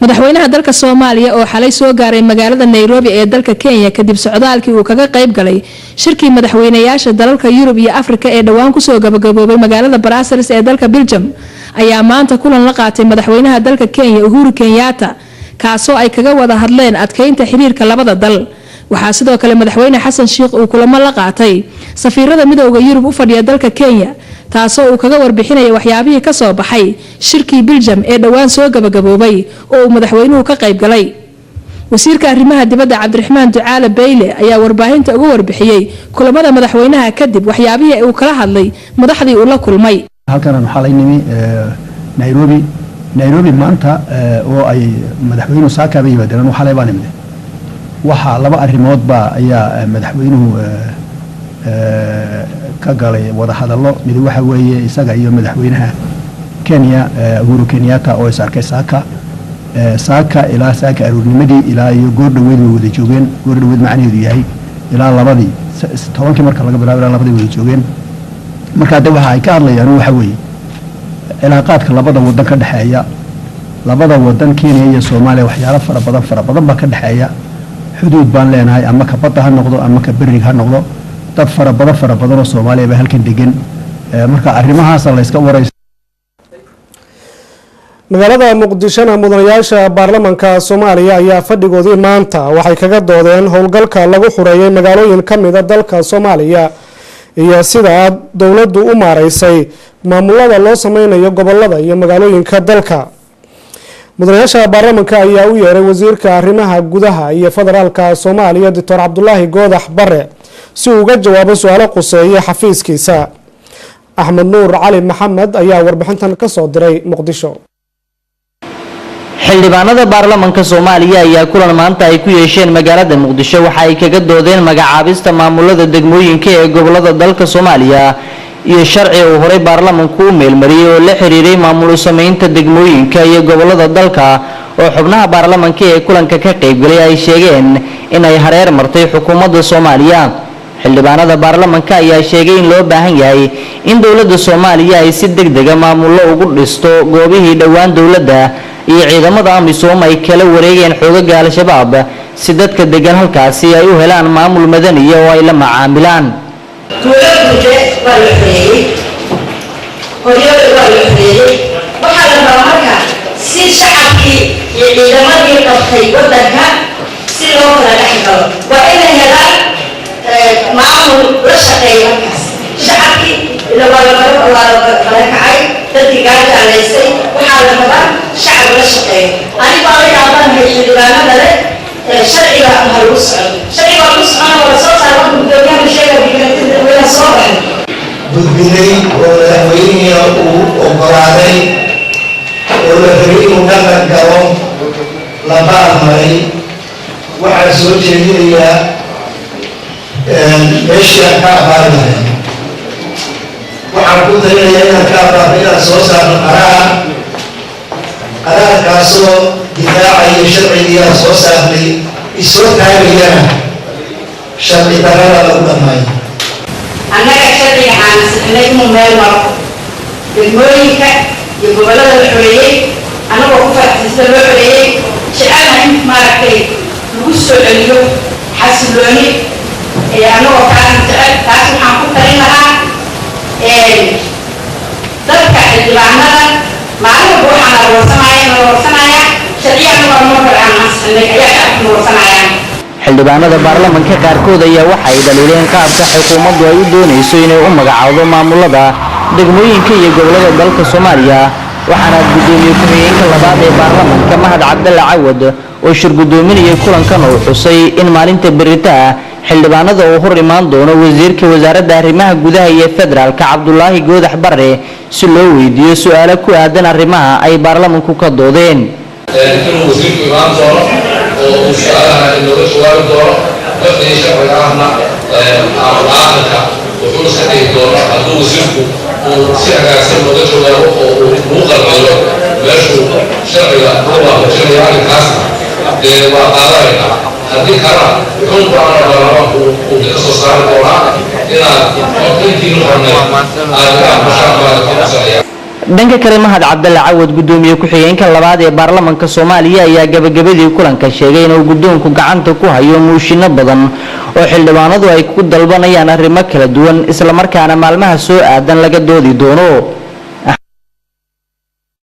Madaxweynaha dalka Soomaaliya oo xalay soo gaaray magaalada Nairobi ee dalka Kenya kadib socdaalkii uu kaga qayb galay shirkii madaxweynayaasha dalalka Yurub iyo Afrika ee dhowaan kusoo gabagaboobay magaalada Brussels ee dalka Belgium, ayaa maanta kulan la qaatay madaxweynaha dalka Kenya Uhuru Kenyatta, kaasoo ay kaga wada hadleen adkeynta xiriirka labada dal. Waxaa sidoo kale madaxweyne Xasan Sheikh uu kulamo la qaatay safiirada Midowda Yurub u fadhiya dalka Kenya, taasoo uu kaga warbixinaya waxyaabihii kasoo baxay shirkii Belgium ee dhowaan soo gabagaboobay oo uu madaxweynuhu ka qayb galay. Wasiirka arrimaha dibadda Cabdiraxmaan Ducaale Beyle ayaa warbaahinta uga warbixiyey kulamada madaxweynaha kadib waxyaabihii uu kala hadlay madaxdii uu la kulmay. Halkan xalay nimi Nairobi. Nairobi maanta oo ay madaxweynuhu saakaaba yimaadeen, anu xalay baan imid. Waxaa laba arrimoodba ayaa madaxweynuhu ka galay wada hadallo. Mid waxa weeye isaga iyo madaxweynaha Kenya Uhuru Kenyatta oo is arkay saaka. Saaka ilaa saaka aroornimadii ilaa iyo goor dhoweyd way wada joogeen. Goor dhoweyd macnaheedu yahay ilaa 2-dii, 10-kii marka laga bilaabo ilaa 2-dii wada joogeen. Marka de waxa ay ka hadlayaan waxa weeye cilaaqaadka labada wadan ka dhexeeya. Labada wadan, Kenya iyo Soomaaliya, waxyaalo fara badan fara badan baa ka dhexeeya. Xuduud baan leenahay, ama ka badda ha noqdo ama ka beriga ha noqdo. Dad fara badan fara badan oo Soomaaliya baa halkan degan. Marka arrimahaasa la yska waraysa. Magaalada Muqdishona, mudanayaasha baarlamanka Soomaaliya ayaa fadhigoodii maanta waxay kaga doodeen howlgalka lagu xureeyay magaalooyin ka mida dalka Soomaaliya iyo sida dowladdu u maareysay maamulada loo sameynayo gobolada iyo magaalooyinka dalka. Mudanayaasha baarlamanka ayaa u yeeray wasiirka arrimaha gudaha iyo federaalka Soomaaliya, Doctor Cabdulaahi Goodax Bare, si uu uga jawaabo su-aalo quseeya xafiiskiisa. Axmed Nuur Cali Maxamed ayaa warbixintan kasoo diray Muqdisho. Xildhibaanada baarlamanka Soomaaliya ayaa kulan maanta ay ku yeesheen magaalada Muqdisho waxa ay kaga doodeen magacaabista maamulada degmooyinka ee gobolada dalka Soomaaliya iyo sharci uu horay baarlamanku u meelmariyey oo la xiriiray maamul u sameynta degmooyinka iyo gobolada dalka, oo xubnaha baarlamanka ee kulanka ka qaybgalay ay sheegeen in ay hareer martay xukuumadda Soomaaliya. Xildhibaanada baarlamanka ayaa sheegay in loo baahan yahay in dowladda Soomaaliya ay si degdega maamullo ugu dhisto goobihii dhowaan dowladda iyo ciidamada AMISOM ay kala wareegeen xoogaga Al-Shabaab, si dadka degan halkaasi ay u helaan maamul madaniya oo ay la macaamilaan. Tuulo waa la xoreeyey, Horyooda waa la xoreeyey. Waxaa la rabaa marka si shacabkii iyo ciidamadii qabtay waddanka si loo kala dhex galo, waa inay helaan maamul la shaqeeya. Markaas shacabkii ila waa la barakacay, dadkii gaajaalaysay. Waxaa la rabaa shacab la shaqeeyo. Anigu waa la yaabanahay xildhibaanada leh sharciga ha lagu socdo. Sharciga waa lagu socona, waa lasoo saara. Marka gudoomiyaha sheega wayna soo baxay gudbinay oo madaxweynihi uu ogolaaday oo la rabay inuu dhaqan galo la baarmaray. Waxaan soo jeedinayaa meeshii aan ka abaari lahay, waxaan ku talinayaa inaan ka abaarno, inaan soo saarno qaraar, qaraarkaasoo difaacaya sharcigii aan soo saarnay, isoo taagayana sharci darrada lagu dhamaayo. Annaga sharciga aan sixnay inuu meel maro, degmooyinka iyo gobollada la xoreeyey, annagoo ku faraxsan sida loo xoreeyey, jecelna in maaragtay lagu soo celiyo xasilooni, annagoo taasna jecel. Taas waxaan ku talin lahaa dadka xildhibaanada maalin walba waxaa la warsanaya, la warsanaya sharciya annagoo mar hore aan ansixinay ayaa shacabka warsanayaan. Xildhibaanada baarlamanka qaarkood ayaa waxa ay dhaliileen qaabka xukuumaddu ay u doonayso inay u magacaawdo maamulada degmooyinka iyo gobolada dalka Soomaaliya, waxaana gudoomiye ku-xigeenka labaad ee baarlamanka Mahad Cabdalla Cawad oo shir gudoominayay kulankan uu xusay in maalinta berita ah xildhibaanada uu hor imaan doono wasiirka wasaaradda arrimaha gudaha iyo federaalka Cabdulaahi Goodax Barre, si loo weydiiyo su-aalo ku aadan arrimaha ay baarlamanku ka doodeen. Inuu wasiirku imaan doono oo uu su-aalaha inooga jawaabi doono, wixii sharciga ahna aakhirka wuxuu iska dhigi doono hadduu wasiirku uu si hagaagsan looga jawaabo oo uu lagu qalciyo meeshuu sharciga ku waafajinayo arrinkaasna, dee waa qaadanaynaa. Haddii kalena wuxuun baana baarlamaanku uu ka soo saari doonaa. Inaad intiinu qornay aad iga aqbashaan baan ka codsanaya. Dhanka kale, Mahad Cabdalle Cawad, gudoomiye ku-xigeenka labaad ee baarlamanka Soomaaliya, ayaa gabagabadii kulanka sheegay inuu guddoonku gacanta ku hayo muushino badan oo xildhibaanadu ay ku dalbanayaan arrimo kala duwan, islamarkaana maalmaha soo aadan laga doodi doono.